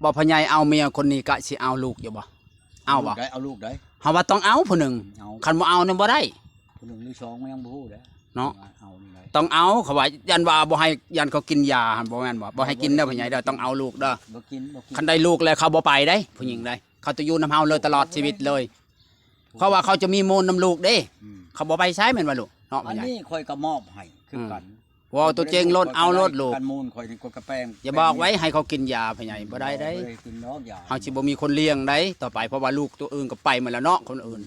ບໍ່ ພໍ່ໃຫຍ່ເອົາເມຍຄົນນີ້ກະຊິເອົາລູກຢູ່ບໍ່? ເອົາບໍ່? ເອົາລູກໄດ້ ເອົາລູກໄດ້. ເຮົາວ່າຕ້ອງເອົາຜູ້ໜຶ່ງ ອືມ ເອົາ ຄັນບໍ່ເອົານີ້ບໍ່ໄດ້. ຜູ້ໜຶ່ງຫຼືສອງມັນຍັງບໍ່ຮູ້ເດ້. ເນາະ ເອົານີ້ໄດ້ ຕ້ອງເອົາ. ເຂົາວ່າຢ້ານວ່າບໍ່ໃຫ້ ຢ້ານເຂົາກິນຢາຫັ້ນ ບໍ່ແມ່ນບໍ່? ບໍ່ໃຫ້ກິນເດີພໍ່ໃຫຍ່ເດີ ຕ້ອງເອົາລູກເດີ. ບໍ່ກິນ ບໍ່ກິນ. ຄັນໄດ້ລູກແລ້ວເຂົາບໍ່ໄປໄດ໋ ຜູ້ຍິງໄດ໋ ເຂົາຈະຢູ່ນຳເຮົາເລີຍຕະຫຼອດຊີວິດເລີຍ. ເພາະວ່າເຂົາຈະມີມູນນຳລູກເດ້ ອືມ ເຂົາບໍ່ໄປໃສແມ່ນບໍ່ລູກເນາະ ພໍ່ໃຫຍ່? ອັນນີ້ຂ້ອຍກໍມອບໃຫ້ຄືກັນ ອືມ ເວົ້າຕົວຈິງໂລດ ເອົາໂລດລູກ. ຄັນມູນຂ້ອຍນີ້ກໍກະແປງ ຢ່າບອກໄວ້ໃຫ້ເຂົາກິນຢາພໍ່ໃຫຍ່ ອືມ ບໍ່ໄດ້ເດ້. ບໍ່ໄດ້ກິນດອກຢາ ເຮົາຊິບໍ່ມີຄົນລ້ຽງໄດ໋ຕໍ່ໄປ ເພາະວ່າລູກຕົວອື່ນກໍໄປໝົດແລ້ວເນາະ ຄົນອື່ນ.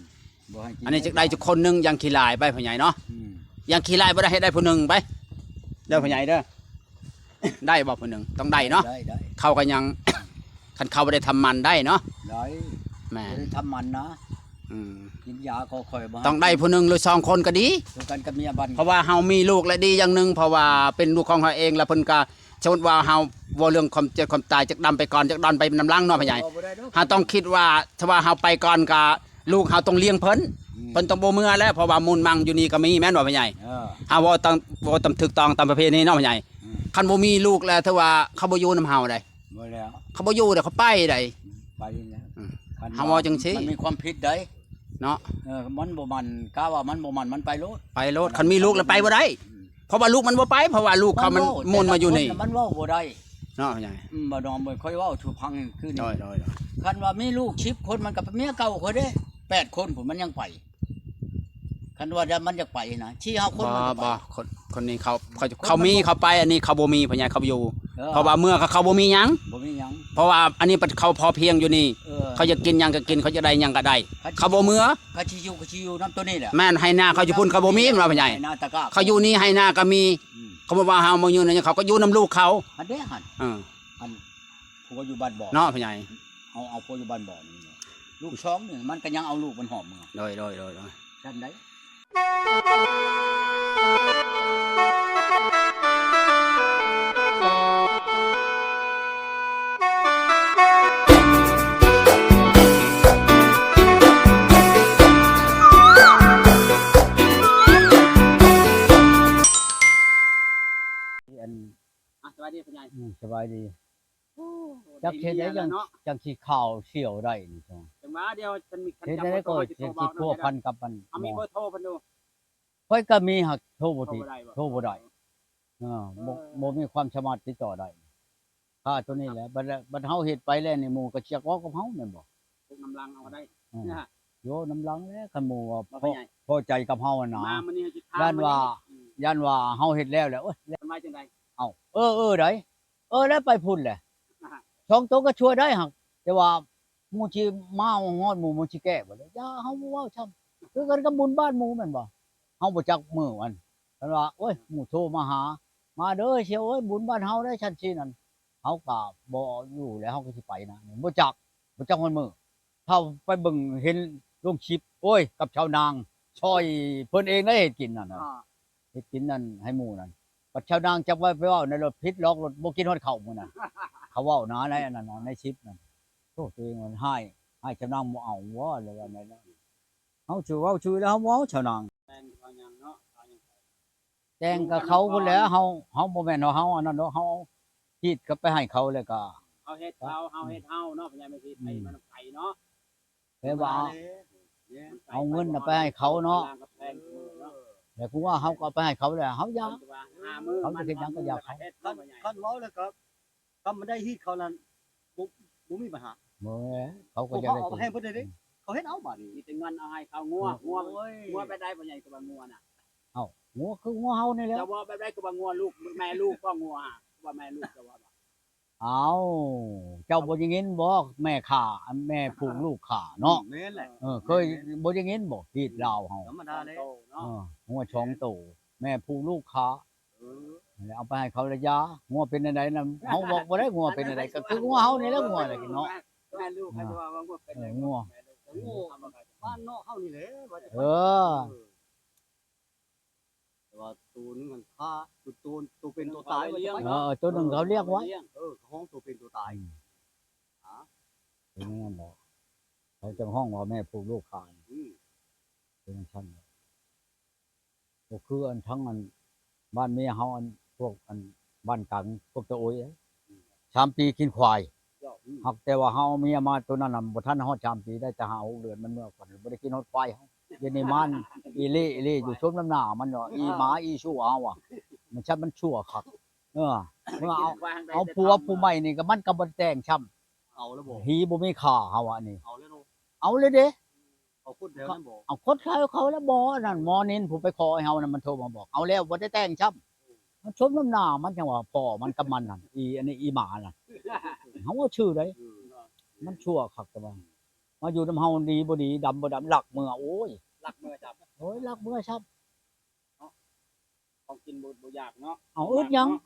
ບໍ່ໃຫ້ກິນ ອັນນີ້ຈັກໄດ້ຈັກຄົນໜຶ່ງ ຢ່າງຂີ້ຫຼາຍໄປພໍ່ໃຫຍ່ເນາະ. ອືມ ຢ່າງຂີ້ຫຼາຍບໍ່ໄດ້ ໃຫ້ໄດ້ຜູ້ໜຶ່ງໄປເດີພໍ່ໃຫຍ່ເດີ. ໄດ້ບໍ່ຜູ້ໜຶ່ງ? ຕ້ອງໄດ້ເນາະ. ໄດ້ ໄດ້ ເຂົາກໍຍັງ ຄັນເຂົາບໍ່ໄດ້ທຳໝັນໄດ້ເນາະ. ໄດ້ ແມ່ນ ບໍ່ໄດ້ທຳໝັນນະ. ອືມ ກິນຢາກໍຂ້ອຍບໍ່ ຕ້ອງໄດ້ຜູ້ໜຶ່ງຫຼືສອງຄົນກໍດີ ຄືກັນກັບເມຍບັດ. ເພາະວ່າເຮົາມີລູກແລ້ວດີຢ່າງໜຶ່ງ ເພາະວ່າເປັນລູກຂອງເຮົາເອງ ແລ້ວເພິ່ນກໍ ສົມມຸດວ່າເຮົາເວົ້າເລື່ອງຄວາມເຈັບຄວາມຕາຍ ຈັກດຳໄປກ່ອນ ຈັກດອນໄປນຳຫຼັງເນາະພໍ່ໃຫຍ່. ເຮົາຕ້ອງຄິດວ່າ ຖ້າວ່າເຮົາໄປກ່ອນກໍ ລູກເຮົາຕ້ອງລ້ຽງເພິ່ນ ອືມ ເພິ່ນຕ້ອງບໍ່ເມືອແລ້ວ ເພາະວ່າມູນມັງຢູ່ນີ້ກໍມີແມ່ນບໍ່ພໍ່ໃຫຍ່? ເອີ ເຮົາເວົ້າຕາມ ເວົ້າຕາມຖືກຕ້ອງຕາມປະເພນີເນາະພໍ່ໃຫຍ່. ອືມ ຄັນບໍ່ມີລູກແລ້ວ ຖືວ່າເຂົາບໍ່ຢູ່ນຳເຮົາໃດ໋. ບໍ່ແລ້ວ ເຂົາບໍ່ຢູ່ໃດ໋ ເຂົາໄປໃດ໋. ໄປແລ້ວ ອືມ ຄັນ ເຮົາເວົ້າຈັ່ງຊີ້ ມັນມີຄວາມຜິດໃດ໋ເນາະ. ເອີ ມັນບໍ່ໝັ້ນ ກະວ່າມັນບໍ່ໝັ້ນ ມັນໄປໂລດ ໄປໂລດ. ຄັນມີລູກແລ້ວໄປບໍ່ໄດ້ ອືມ ເພາະວ່າລູກມັນບໍ່ໄປ ເພາະວ່າລູກເຂົາມັນ ມັນເວົ້າ ໝູນມາຢູ່ນີ້ ມັນເວົ້າບໍ່ໄດ້ເນາະ. ອືມ ບໍ່ດອມ ຂ້ອຍເວົ້າສູ່ຟັງຄືນີ້ ໂດຍ ໂດຍ ໂດຍ ຄັນວ່າມີລູກສິບຄົນ ມັນກໍເປັນເມຍເກົ່າຂ້ອຍເດ້ ແປດຄົນພຸ້ນ ມັນຍັງໄປ. ຄັນວ່າມັນຢາກໄປນະ ສີ່ຫ້າຄົນມັນກໍໄປ. ບໍ່ ບໍ່ ຄົນ ຄົນນີ້ເຂົາ ເຂົາ ເຂົາມີເຂົາໄປ ອັນນີ້ເຂົາບໍ່ມີ ພໍ່ໃຫຍ່ເຂົາຢູ່. ເອີ ເພາະວ່າເມືອເຂົາ ເຂົາບໍ່ມີຫຍັງ ບໍ່ມີຫຍັງ ເພາະວ່າອັນນີ້ເຂົາພໍພຽງຢູ່ນີ້. ເອີ ເຂົາຢາກກິນຫຍັງກໍກິນ ເຂົາຢາກໄດ້ຫຍັງກໍໄດ້. ຄັນ ເຂົາບໍ່ເມືອ ຄັນຊິຢູ່ ກໍຊິຢູ່ນຳໂຕນີ້ແຫຼະ. ແມ່ນ ໄຮ່ນາເຂົາຢູ່ພຸ້ນ ເຂົາບໍ່ມີ ແມ່ນວ່າພໍ່ໃຫຍ່ ໄຮ່ນາຕະກະ ເຂົາຢູ່ນີ້ໄຮ່ນາກໍມີ. ອືມ ເຂົາບໍ່ວ່າເຮົາມາຢູ່ນະ ເຂົາກໍຢູ່ນຳລູກເຂົາ. ອັນເດ້ຫັ້ນ ເອີ ອັນ ຜົວຢູ່ບ້ານບໍ່ເນາະ ພໍ່ໃຫຍ່. ເອົາ ເອົາຜົວຢູ່ບ້ານບໍ່ນີ້ ລູກສອງນີ້ ມັນກໍຍັງເອົາລູກມັນຫອມເມືອ. ໂດຍ ໂດຍ ໂດຍ ໂດຍ ຊັ້ນໃດ. ອັນ ອ່ະ ສະບາຍດີພໍ່ໃຫຍ່. ອືມ ສະບາຍດີ. ໂອ້ ຈັກເຮັດໄດ້ຈັ່ງ ຈັ່ງຊິຂ່າວສ່ຽວໄດ້ນີ້ ຈັ່ງວ່າດຽວ ເຮັດໄດ້ກໍຊິພົວພັນກັບມັນ. ເຮົາມີເບີໂທເພິ່ນຢູ່ ຂ້ອຍກໍມີ ຫາກໂທບໍ່ຕິດ ໂທບໍ່ໄດ້. ເອີ ບໍ່ ບໍ່ມີຄວາມສາມາດຕິດຕໍ່ໄດ້ ຄ່າໂຕນີ້ແຫຼະ. ບັດ ບັດເຮົາເຮັດໄປແລ້ວນີ້ ໝູ່ກໍຊິຢາກເວົ້າກັບເຮົາແມ່ນບໍ່? ພວກນຳຫຼັງເອົາໄດ້ ເອີ ໂຍ ນຳຫຼັງແຫຼະ ຄັນໝູ່ວ່າພໍ ພໍໃຈກັບເຮົາຫັ້ນນະ. ຢ້ານວ່າ ຢ້ານວ່າເຮົາເຮັດແລ້ວແຫຼະ ໂອ້ຍ ເພິ່ນວ່າຈັ່ງໃດ? ເອົ້າ ເອີ ເອີ ໄດ ເອີ ແລ້ວໄປພຸ້ນແຫຼະ ສອງໂຕກໍຊ່ວຍໄດ້ຫັ້ນ ແຕ່ວ່າໝູ່ຊິມາຮອດໝູ່ ມັນຊິແກ້ບໍ່ໄດ້. ຢ່າ ເຮົາບໍ່ເວົ້າຊ້ຳ ຄືກັນກັບບຸນບ້ານໝູ່ແມ່ນບໍ່? ເຮົາບໍ່ຈັກມື້ມັນ ເພິ່ນວ່າ ໂອ້ຍ ໝູ່ໂທມາຫາ ມາເດີສ່ຽວເອີຍ ບຸນບ້ານເຮົາໄດ໋ ຊັ້ນຊີ້ນັ້ນ. ເຮົາກໍບໍ່ຢູ່ແລ້ວ ເຮົາກໍຊິໄປນະ ບໍ່ຈັກ ບໍ່ຈັກຮອດມື້. ຖ້າໄປເບິ່ງເຫັນລົງຄລິບ ໂອ້ຍ ກັບຊາວນາງ ຊ່ອຍເພິ່ນເອງໄດ໋ເຮັດກິນນັ້ນນະ ເຮັດກິນນັ້ນໃຫ້ໝູ່ນັ້ນ. ບັດຊາວນາງຈັກໄວ້ໄປເວົ້າໃນລົດຜິດຫຼອກ ລົດບໍ່ກິນຮອດເຂົ້າມື້ນັ້ນ ເຂົາເວົ້ານະ ໃນອັນນັ້ນນະ ໃນຄລິບນັ້ນ. ໂອ້ ຕົວເອງມັນຮ້າຍ ຮ້າຍຊາວນາງບໍ່ເອົາບໍ່ ຫຼືວ່າແນວໃດ? ເຮົາຊື່ເວົ້າຊື່ແລ້ວ ເຮົາເວົ້າຊາວນາງ ແຕ່ງກັບເຂົາພຸ້ນແຫຼະ. ເຮົາ ເຮົາບໍ່ແມ່ນວ່າເຮົາອັນນັ້ນດອກ ເຮົາເອົາຮີດກັບໄປໃຫ້ເຂົາ ແລ້ວກໍເຮົາເຮັດເຮົາ ເຮົາເຮັດເຮົາເນາະ ພະຍາແມ່ທິດ ໄປມັນໄປເນາະ. ແຕ່ວ່າເອົາເງິນນະໄປໃຫ້ເຂົາເນາະ ແລ້ວຄືວ່າເຮົາກໍເອົາໄປໃຫ້ເຂົາແລ້ວ ເຮົາຢາກ ເຂົາຈະເຮັດຫຍັງກໍຢາກເຂົາ. ຄັນ ຄັນເວົ້າແລ້ວກໍ ຄັນມັນໄດ້ຮີດເຂົານັ້ນ ບໍ່ ບໍ່ມີບັນຫາ. ບໍ່ແມ່ນ ເຂົາກໍຢາກໄດ້ ເຂົາເອົາແຮງເພິ່ນເດ້ ເຂົາເຮັດເອົາບາດນີ້ ມີແຕ່ເງິນເອົາໃຫ້ເຂົາ. ງົວ ງົວ ງົວແບບໃດ ພໍ່ໃຫຍ່ ຄືວ່າງົວນະ? ເອົ້າ ງົວຄືງົວເຮົານີ້ແຫຼະ. ເຈົ້າເວົ້າແບບໃດ ຄືວ່າງົວລູກ ແມ່ລູກບໍ່? ງົວ ຄືວ່າແມ່ລູກ ເຈົ້າເວົ້າ. ເອົ້າ ເຈົ້າບໍ່ໄດ້ຍິນບໍ່ ແມ່ຂ້າ ແມ່ຜູກລູກຂ້າເນາະ? ແມ່ນແຫຼະ. ເອີ ເຄີຍບໍ່ໄດ້ຍິນບໍ່ ຮີດລາວເຮົາ? ທຳມະດາແຫຼະ. ເອີ ງົວສອງໂຕ ແມ່ຜູກລູກຂ້າ ເອີ ເອົາໄປໃຫ້ເຂົາລະຢາ. ງົວເປັນແນວໃດນະ ເຮົາບອກບໍ່ໄດ້ ງົວເປັນແນວໃດ ກໍຄືງົວເຮົານີ້ແຫຼະ ງົວແຫຼະເນາະ. ແມ່ລູກ ເອີ ເຂົາຈະວ່າງົວເປັນ ເອີ ງົວ ງົວບ້ານນອກເຮົານີ້ແຫຼະ ວ່າຈະ ເອີ ເອີ ແຕ່ວ່າໂຕໜຶ່ງຫັ້ນຂ້າ ໂຕ ໂຕເປັນໂຕຕາຍ ວ່າຈະ ເອີ ໂຕໜຶ່ງເຂົາລ້ຽງໄວ້ ເອີ ເຂົາຮ້ອງໂຕເປັນໂຕຕາຍ. ອືມ ເປັນແນວນັ້ນແຫຼະ ເຂົາຈຶ່ງຮ້ອງວ່າແມ່ຜູກລູກຂ້າ. ອືມ ເປັນຈັ່ງຊັ້ນແຫຼະ. ບໍ່ຄືອັນທັງອັນບ້ານເມຍເຮົາ ອັນພວກອັນບ້ານກາງ ພວກຕາໂອຍ ສາມປີກິນຄວາຍ. ຫາກແຕ່ວ່າເຮົາເອົາເມຍມາໂຕນັ້ນນະ ບໍ່ທັນຮອດສາມປີ ໄດ້ແຕ່ຫ້າຫົກເດືອນ ມັນເມືອກ່ອນ ບໍ່ໄດ້ກິນຮອດຄວາຍເຮົາ. ດຽວນີ້ມັນອີ່ຫຼີ່ອີ່ຫຼີ່ຢູ່ ສົມນ້ຳໜ້າມັນເນາະ ອີ່ໝາອີ່ຊົ່ວເຮົາອະ ມັນຊັ້ນມັນຊົ່ວຄັກ. ເອີ ເມື່ອເອົາ ເອົາຜົວຜູ້ໃໝ່ນີ້ກໍ ມັນກໍບໍ່ໄດ້ແຕ່ງຊ້ຳ ເອົາແລ້ວບໍ່? ຜີບໍ່ມີຄ່າເຮົາອະນີ້ ເອົາແລ້ວເນາະ ເອົາແລ້ວເດ້. ເອົາຄົນແຖວນັ້ນບໍ່? ເອົາຄົນແຖວເຂົາແລ້ວບໍ່? ອັນນັ້ນໝໍນິນຜູ້ໄປຂໍໃຫ້ເຮົານັ້ນ ມັນໂທມາບອກ ເອົາແລ້ວ ບໍ່ໄດ້ແຕ່ງຊ້ຳ. ມັນສົມນ້ຳໜ້າມັນ ຈັ່ງວ່າພໍ່ມັນກັບມັນນັ້ນ ອີ ອັນນີ້ອີ່ໝານັ້ນ ເຮົາເວົ້າຊື່ໃດ ເອີ ມັນຊົ່ວຄັກ ແຕ່ວ່າມາຢູ່ນຳເຮົາດີບໍ່ດີ ດຳບໍ່ດຳ ລັກເມືອ ໂອ້ຍ ລັກເມືອຊ້ຳ ໂອ້ຍ ລັກເມືອຊ້ຳ. ເນາະ ຂອງກິນບໍ່ ບໍ່ຢາກເນາະ ເອົາ ອຶດຫຍັງ ເນາະ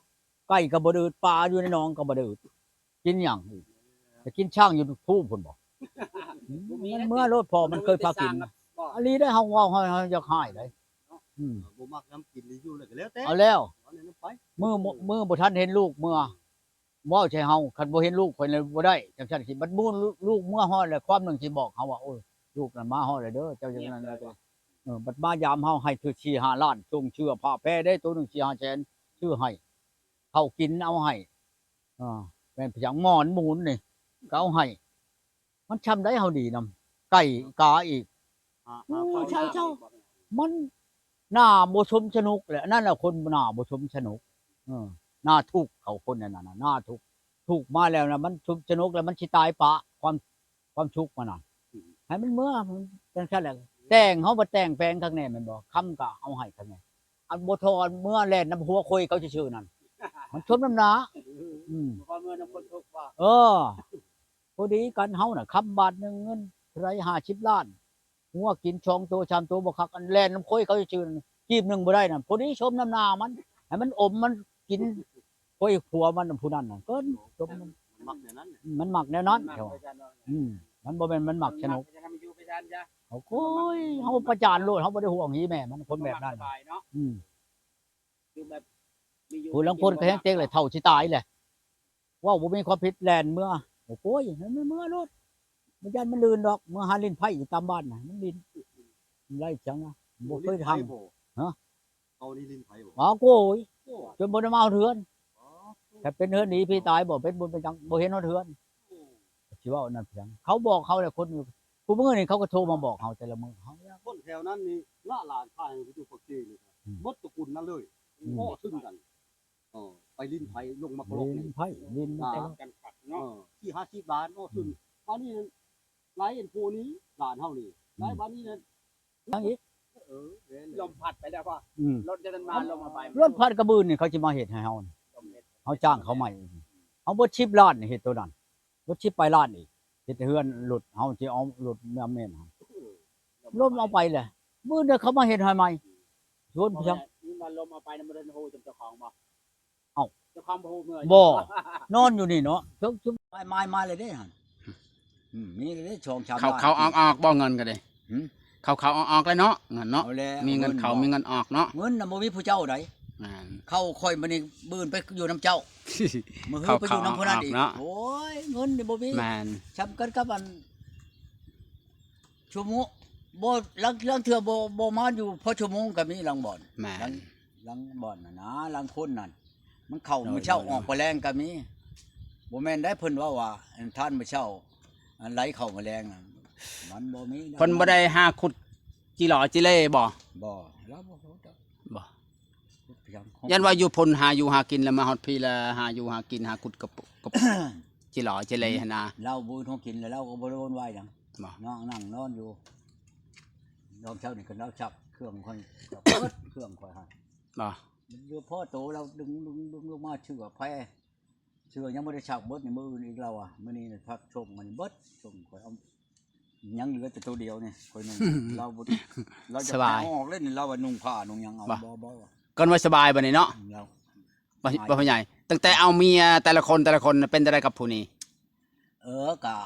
ໄກ່ກໍບໍ່ໄດ້ອຶດ ປາຢູ່ໃນໜອງກໍບໍ່ໄດ້ອຶດ ກິນຫຍັງອີກ ຈະກິນຊ້າງຢູ່ພູພຸ້ນບໍ່? ມັນເມືອໂລດ ພໍ່ມັນເຄີຍພາກິນ ອີ່ຫຼີໄດ໋ ເຮົາເວົ້າ ເຮົາ ເຮົາຢາກຮ້າຍໄດ໋ ເນາະ ອືມ ບໍ່ມັກນຳກິນນີ້ຢູ່ແລ້ວກໍແລ້ວແຕ່ ເອົາແລ້ວ ເອົາແນວນັ້ນໄປ ມື້ ມື້ບໍ່ທັນເຫັນລູກເມືອ ເວົ້າໃສ່ເຮົາ ຄັນບໍ່ເຫັນລູກຂ້ອຍລະບໍ່ໄດ້ ຈັ່ງຊັ້ນຊິ ບັດມື້ລູກເມືອຮອດແລ້ວ ຄວາມໜຶ່ງຊິບອກເຮົາວ່າ ໂອ້ຍ ລູກນັ້ນມາຮອດແລ້ວເດີ ເຈົ້າຈັ່ງນັ້ນ ເອີ ບັດມາຢາມເຮົາໃຫ້ຖືກສີ່ຫ້າລ້ານ ສົ່ງເສື້ອຜ້າແພໄດ້ ໂຕໜຶ່ງສີ່ຫ້າແສນ ຊື້ໃຫ້ ເຂົ້າກິນເອົາໃຫ້ ເອີ ແມ່ນພະຫຍັງ ໝອນໝູນນີ້ກໍເອົາໃຫ້ ມັນຊ່ຳໃດເຮົາດີນຳ ໄກ່ກາອີກ ໂອ້ ເຊົາໆ ມັນໜ້າບໍ່ສົມສະໜຸກແຫຼະ ອັນນັ້ນລະຄົນໜ້າບໍ່ສົມສະໜຸກ ເອີ ໜ້າທຸກ ເຂົາຄົນນັ້ນນະ ໜ້າທຸກ ທຸກມາແລ້ວນະ ມັນສົມສະໜຸກແລ້ວ ມັນຊິຕາຍປະຄວາມ ຄວາມສຸກມັນນະ ໃຫ້ມັນເມືອ ມັນຈັ່ງຊັ້ນແຫຼະ ແຕ່ງ ເຮົາບໍ່ແຕ່ງແປງຄັກແນ່ແມ່ນບໍ່ ຄຳກໍເອົາໃຫ້ຄັກແນ່ ອັນບໍ່ທໍ່ເມືອແລ່ນນຳຫົວໂຄຍເຂົາຊື່ໆນັ້ນ ມັນສົມນ້ຳໜ້າ ອືມ ບໍ່ພໍເມືອນຳຄົນທຸກບໍ່ ເອີ ພໍດີກັນເຮົານະ ຄຳບາດໜຶ່ງເງິນເທົ່າໃດ ຫ້າສິບລ້ານ ງົວກິນສອງໂຕສາມໂຕບໍ່ຄັກ ອັນແລ່ນນຳໂຄຍເຂົາຊື່ໆນັ້ນ ກີບໜຶ່ງບໍ່ໄດ້ນະ ພໍດີສົມນ້ຳໜ້າມັນ ໃຫ້ມັນອົມມັນກິນໂຄຍຜົວມັນ ຜູ້ນັ້ນນະ ເກີນສົມ ມັນມັກແນວນັ້ນ ມັນມັກແນວນັ້ນ ມັນມັກ ເຈົ້າວ່າ ໄປຊັ້ນເນາະ ອືມ ມັນບໍ່ແມ່ນມັນມັກສະໜຸກ ມັນກໍຍັງມີຢູ່ໄປຊັ້ນ ໂອ້ຍ ເຮົາປະຈານໂລດ ເຮົາບໍ່ໄດ້ຫ່ວງອີແມ່ມັນ ຄົນແບບນັ້ນ ມັນບໍ່ມັກສະບາຍເນາະ ອືມ ຄືແບບ ຜູ້ລາງຄົນກໍແຮງເຕັກແຫຼະ ເຖົ້າຊິຕາຍແຫຼະ ເວົ້າບໍ່ມີຄວາມຜິດແລ່ນເມືອ ໂອ້ຍ ໃຫ້ມັນເມືອໂລດ ບໍ່ຢ້ານມັນລື່ນດອກ ເມືອຫາຫຼິ້ນໄພ້ຢູ່ຕາມບ້ານນະ ມັນຫຼິ້ນ ມັນໄດ້ຈັ່ງນະ ບໍ່ເຄີຍທັງ ຮະ ເຂົານີ້ຫຼິ້ນໄພ້ບໍ່? ອ້າວ ໂກຍ ໂອ້ ຈົນບໍ່ໄດ້ມາຮອດເຮືອນ ອໍ ຖ້າເປັນເຮືອນດີພີ່ຕາຍບໍ່ ເປັນບຸນເປັນຫຍັງ ບໍ່ເຫັນຮອດເຮືອນ ໂອ້ ຊິເວົ້າອັນນັ້ນຫຍັງ ເຂົາບອກເຮົາແຫຼະ ຄົນຢູ່ ຜູ້ມື້ນີ້ເຂົາກໍໂທມາບອກເຮົາແຕ່ລະມື້ ເຮົາ ຄົນແຖວນັ້ນນີ້ ລະຫຼານພາໃຫ້ໄປຢູ່ປາກເຊນີ້ ອືມ ເບິດຕະກຸນນັ້ນເລີຍ ອືມ ເພາະທຶນກັນ ເອີ ໄປຫຼິ້ນໄພ້ລົງໝາກກະຫຼອກ ຫຼິ້ນໄພ້ຫຼິ້ນໝາກກະຫຼອກ ກັນຄັກເນາະ ເອີ ສີ່ຫ້າສິບລ້ານ ເນາະ ອືມ ທຶນ ບາດນີ້ຫຼາຍອັນຜູ້ນີ້ ຫຼານເຮົານີ້ ອືມ ຫຼາຍບາດນີ້ນັ້ນ ຫຍັງອີກ ເອີ ລົມພັດໄປແລ້ວວ່າ ອືມ ລົມຈະນັ້ນມາ ລົມເອົາໄປ ລົມພັດກະບືນນີ້ ເຂົາຊິມາເຮັດໃຫ້ເຮົາ ລົມເຮັດ ເຮົາຈ້າງເຂົາໃໝ່ ເຮົາເບິດສິບລ້ານເຮັດໂຕນັ້ນ ເບິດສິບປາຍລ້ານອີກ ເຮັດເຮືອນລົດ ເຮົາຊິເອົາລົດມາແມ່ນ ເອີ ລົມເອົາໄປແຫຼະ ບືນເດີເຂົາມາເຮັດໃຫ້ໃໝ່ ຊວນ ເພາະວ່າ ເພາະຫຍັງ ນີ້ວ່າລົມເອົາໄປນະ ບໍ່ທັນຮູ້ຈຳເຈົ້າຂອງບໍ່? ເອົ້າ ເຈົ້າຂອງບໍ່ຮູ້ເມືອ ບໍ່ ນອນຢູ່ນີ້ເນາະ ເຂົາ ເຂົາ ມາ ມາແລ້ວເດ້ຫັ້ນ ອືມ ມີແລ້ວເດ້ ສອງສາມ ເຂົ້າ ລ້ານ ເຂົ້າອອກໆ ບໍ່ ເງິນກໍເດ້ ຫື ເຂົ້າໆ ອອກໆ ແລ້ວເນາະ ເງິນເນາະ ເອົາແລ້ວ ມີເງິນເຂົ້າ ເງິນອອກ ມີເງິນອອກເນາະ ເງິນນະບໍ່ມີຜູ້ເຈົ້າໃດ ແມ່ນ ເຂົ້າຂ້ອຍມື້ນີ້ບືນໄປຢູ່ນຳເຈົ້າ ມື້ຮືໄປຢູ່ນຳຜູ້ນັ້ນອີກ ເຂົ້າໆ ອອກໆ ເນາະ ໂອ້ຍ ເງິນນີ້ບໍ່ມີ ແມ່ນ ສ່ຳກັນກັບອັນ ຊົ່ວໂມງ ບໍ່ ລາງ ລາງເທື່ອບໍ່ ບໍ່ມາຢູ່ພໍຊົ່ວໂມງກໍມີ ລາງບ່ອນ ແມ່ນ ລາງ ລາງບ່ອນນະ ລາງຄົນນັ້ນ ມັນເຂົ້າ ໂດຍ ມື້ເຊົ້າ ໂດຍ ອອກໄປແລງກໍມີ ບໍ່ແມ່ນໄດ໋ ເພິ່ນເວົ້າວ່າ ອັນ ທານມື້ເຊົ້າ ອັນ ໄຫຼເຂົ້າມື້ແລງນະ ມັນບໍ່ມີ ເພິ່ນບໍ່ໄດ້ຫາຂຸດຈີຫຼໍຈີເລບໍ່? ບໍ່ ລາວບໍ່ຮູ້ຈັກ ບໍ່ ຢ້ານວ່າຢູ່ພຸ້ນຫາຢູ່ຫາກິນ ແລ້ວມາຮອດພີ້ ແລ້ວຫາຢູ່ຫາກິນ ຫາຂຸດກະປຸ ກະປຸ ຈີຫຼໍຈີເລຫັ້ນນະ ລາວບໍ່ຮູ້ກິນ ແລ້ວລາວກໍບໍ່ໄດ້ວຸ້ນວາຍຫຍັງ ບໍ່ ນອນ ນັ່ງນອນຢູ່ ຕອນເຊົ້ານີ້ກໍລາວຊັກເຄື່ອງຂ້ອຍ ເບິດເຄື່ອງຂ້ອຍຫັ້ນ ບໍ່ ຢູ່ພໍໂຕລາວດຶງ ດຶງ ດຶງລົງມາ ເສື້ອແພ ເສື້ອຍັງບໍ່ໄດ້ຊັກເບິດນີ້ ມື້ອື່ນອີກລາວວ່າ ມື້ນີ້ນະຊັກຊົງມັນເບິດ ຊົງຂ້ອຍເອົາ ຍັງເຫຼືອແຕ່ໂຕດຽວນີ້ ຂ້ອຍນຸ່ງ ລາວບໍ່ ລາວຈະ ສະບາຍ ເອົາອອກເລີຍນີ້ ລາວວ່ານຸ່ງຜ້ານຸ່ງຫຍັງເອົາ ບໍ່ ບໍ່ ບໍ່ ກ່ອນວ່າສະບາຍບັດນີ້ເນາະ ອືມ ລາວ ບໍ່ ສະບາຍ ບໍ່ພໍ່ໃຫຍ່ ຕັ້ງແຕ່ເອົາເມຍແຕ່ລະຄົນ ແຕ່ລະຄົນເປັນຈັ່ງໃດກັບຜູ້ນີ້? ເອີ ກະ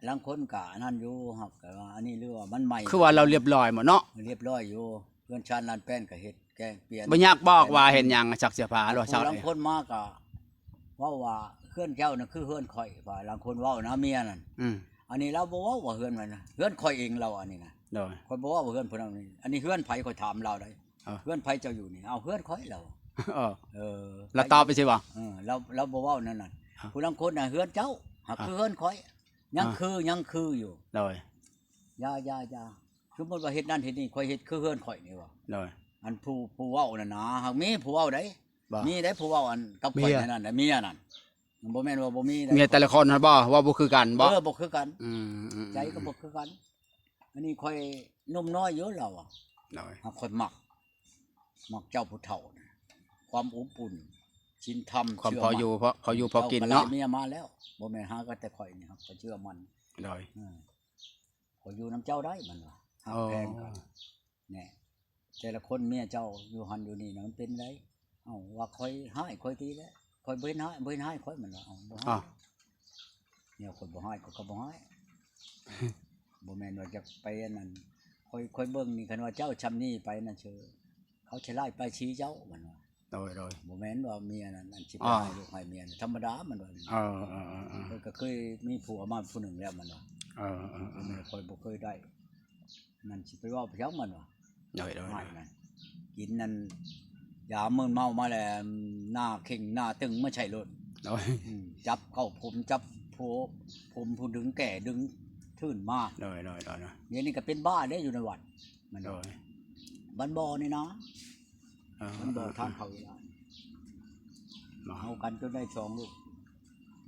ລາງຄົນກະອັນນັ້ນຢູ່ ຫາກກະວ່າອັນນີ້ ຫຼືວ່າມັນໃໝ່ ຄືວ່າລາວລຽບລ້ອຍໝົດເນາະ ລຽບລ້ອຍຢູ່ ເຮືອນຊານລານແປ້ນກະເຮັດ ແກງປ່ຽນ ບໍ່ຢາກບອກວ່າເຮັດຫຍັງ ຊັກເສື້ອຜ້າ ຫຼືວ່າຊັກ ລາງຄົນມາກະເວົ້າວ່າ ເຮືອນເຈົ້ານະຄືເຮືອນຂ້ອຍ ວ່າລາງຄົນເວົ້ານະ ເມຍນັ້ນ ອືມ ອັນນີ້ລາວບໍ່ເວົ້າວ່າເຮືອນມັນນະ ເຮືອນຂ້ອຍເອງ ລາວວ່າອັນນີ້ນະ ໂດຍ ຂ້ອຍບໍ່ເວົ້າວ່າເຮືອນຜູ້ນັ້ນນີ້ ອັນນີ້ເຮືອນໃຜ ຂ້ອຍຖາມລາວໄດ໋ ເອີ ເຮືອນໃຜເຈົ້າຢູ່ນີ້ ເອົາ ເຮືອນຂ້ອຍ ລາວ ເອີ ລາວຕອບໄປຊີ້ບໍ່ ເອີ ລາວ ລາວບໍ່ເວົ້າແນວນັ້ນ ຜູ້ລາງຄົນນະ ເຮືອນເຈົ້າ ຫາກຄືເຮືອນຂ້ອຍ ຍັງຄື ຍັງຄືຢູ່. ໂດຍ ຢ່າ ຢ່າ ຢ່າ ສົມມຸດວ່າເຮັດນັ້ນເຮັດນີ້ ຂ້ອຍເຮັດຄືເຮືອນຂ້ອຍນີ້ວ່າ. ໂດຍ ອັນຜູ້ ຜູ້ເວົ້ານັ້ນນະ ຫາກມີຜູ້ເວົ້າໃດ໋ ມີໄດ໋ ຜູ້ເວົ້າອັນກັບຂ້ອຍນັ້ນນະ ເມຍນັ້ນ ບໍ່ແມ່ນວ່າບໍ່ມີໄດ໋. ເມຍແຕ່ລະຄົນຫັ້ນບໍ່ ເວົ້າບໍ່ຄືກັນບໍ່? ເອີ ບໍ່ຄືກັນ. ອືມ ໃຈກໍບໍ່ຄືກັນ. ອັນນີ້ຂ້ອຍໜຸ່ມນ້ອຍຢູ່ລາວວ່າ. ໂດຍ ຫາກຂ້ອຍມັກ ມັກເຈົ້າຜູ້ເຖົ້ານະ ຄວາມອົບອຸ່ນ ສິນທຳ ຄວາມພໍຢູ່ ພໍຢູ່ພໍກິນເນາະ. ເມຍມາແລ້ວ ບໍ່ແມ່ນຫາກັນແຕ່ຂ້ອຍນີ້ ຫາກຂ້ອຍເຊື່ອໝັ້ນ. ໂດຍ ເອີ ຂ້ອຍຢູ່ນຳເຈົ້າໄດ້ ມັນວ່າ ຮັກແພງກັນ. ແນ່ ແຕ່ລະຄົນເມຍເຈົ້າຢູ່ຫັ້ນຢູ່ນີ້ນະ ມັນເປັນໃດ? ເອົ້າ ວ່າຂ້ອຍຮ້າຍ ຂ້ອຍຕີແຫຼະ ຂ້ອຍບໍ່ເຫັນຮ້າຍ ບໍ່ເຫັນຮ້າຍຂ້ອຍ ມັນວ່າ. ເອົ້າ ບໍ່ຮ້າຍ ແນວຂ້ອຍບໍ່ຮ້າຍ ຂ້ອຍກໍບໍ່ຮ້າຍ. ບໍ່ແມ່ນວ່າຈະໄປອັນນັ້ນ ຂ້ອຍ ຂ້ອຍເບິ່ງນີ້ ຄັນວ່າເຈົ້າຊ່ຳນີ້ໄປນັ້ນເຊີ ເຂົາຊິໄລ່ປ້າຍສີເຈົ້າ ມັນວ່າ. ໂດຍ ໂດຍ ບໍ່ແມ່ນວ່າເມຍນັ້ນ ອັນຊິໄປຮ້າຍລູກຮ້າຍເມຍ ທຳມະດາ ມັນວ່າ. ເອີ ເອີ ເອີ ເອີ ຂ້ອຍກໍເຄີຍມີຜົວມາຜູ້ໜຶ່ງແລ້ວ ມັນວ່າ. ເອີ ເອີ ເອີ ຂ້ອຍບໍ່ເຄີຍໄດ້ ນັ້ນຊິໄປເວົ້າໄປຫຍັງ ມັນວ່າ. ໂດຍ ໂດຍ ຮ້າຍນັ້ນ ກິນນັ້ນ ຢາມຶນເມົາມາແລ້ວ ໜ້າເຄັ່ງໜ້າຕຶງມາໃສ່ໂລດ. ໂດຍ ອືມ ຈັບເຂົ້າຜົມ ຈັບຜົວ ຜົມຜູ້ດຶງແກ່ດຶງທຶນມາ. ໂດຍ ໂດຍ ໂດຍ ໂດຍ ດຽວນີ້ກໍເປັນບ້າເດ້ຢູ່ໃນວັດ ມັນ. ໂດຍ ບ້ານບໍ່ນີ້ນະ ເອີ ມັນບໍ່ທາງເຂົ້າອີກແລ້ວ ມາເຮົາກັນຈົນໄດ້ສອງລູກ.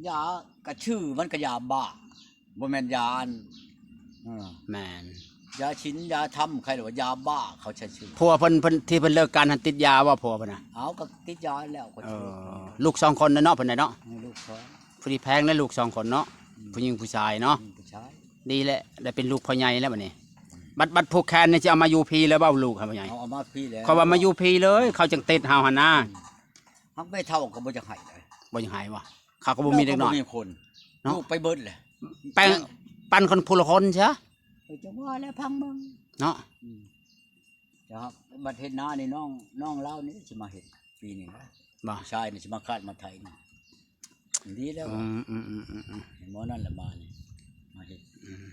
ຢາກະຊື່ມັນກະຢາບ້າ ບໍ່ແມ່ນຢາອັນ ເອີ ແມ່ນ ຢາສິນຢາທຳ ໃຄລະວ່າຢາບ້າ ເຂົາໃຊ້ຊື່. ຜົວເພິ່ນ ເພິ່ນ ທີ່ເພິ່ນເລີກກັນຫັ້ນຕິດຢາບໍ່ ຜົວເພິ່ນນະ? ເອົາ ກໍຕິດຢາແລ້ວ ກໍ ເອີ ລູກສອງຄົນນະເນາະ ເພິ່ນນະເນາະ. ເອີ ລູກສອງ ຜູ້ທີ່ແພງແລະລູກສອງຄົນເນາະ. ອືມ ຜູ້ຍິງຜູ້ຊາຍເນາະ. ອືມ ຜູ້ຊາຍ ດີແຫຼະ ໄດ້ເປັນລູກພໍ່ໃຫຍ່ແລ້ວບັດນີ້. ອືມ ບັດ ບັດຜູກແຂນນີ້ຊິເອົາມາຢູ່ພີເລີຍບໍ່ ລູກເຂົາພໍ່ໃຫຍ່? ເອົາ ເອົາມາພີແລ້ວ ເຂົາວ່າມາຢູ່ພີເລີຍ ເຂົາຈັ່ງຕິດເຮົາຫັ້ນນະ. ອືມ ຫາກແມ່ເຖົ້າກໍບໍ່ຢາກໃຫ້ເລີຍ ບໍ່ຢາກໃຫ້ບໍ່? ເຂົາກໍບໍ່ມີເດັກນ້ອຍ ເຂົາກໍບໍ່ມີຄົນເນາະ ລູກໄປເບິດແຫຼະ ແປງ ແມ່ນ ປັນຄົນຜູ້ລະຄົນຊະ. ເອີ ຈັ່ງວ່າແຫຼະ ພັງເບິ່ງເນາະ. ອືມ ເຈົ້າ ບັດເຮັດນານີ້ ນ້ອງ ນ້ອງລາວນີ້ຊິມາເຮັດປີນີ້ນະ ບໍ່? ຜູ້ຊາຍນີ້ຊິມາຄາດມາໄຖນີ້ ດີແລ້ວ. ອືມ ອືມ ໝໍນັ້ນລະມານີ້ ມາເຮັດ. ອືມ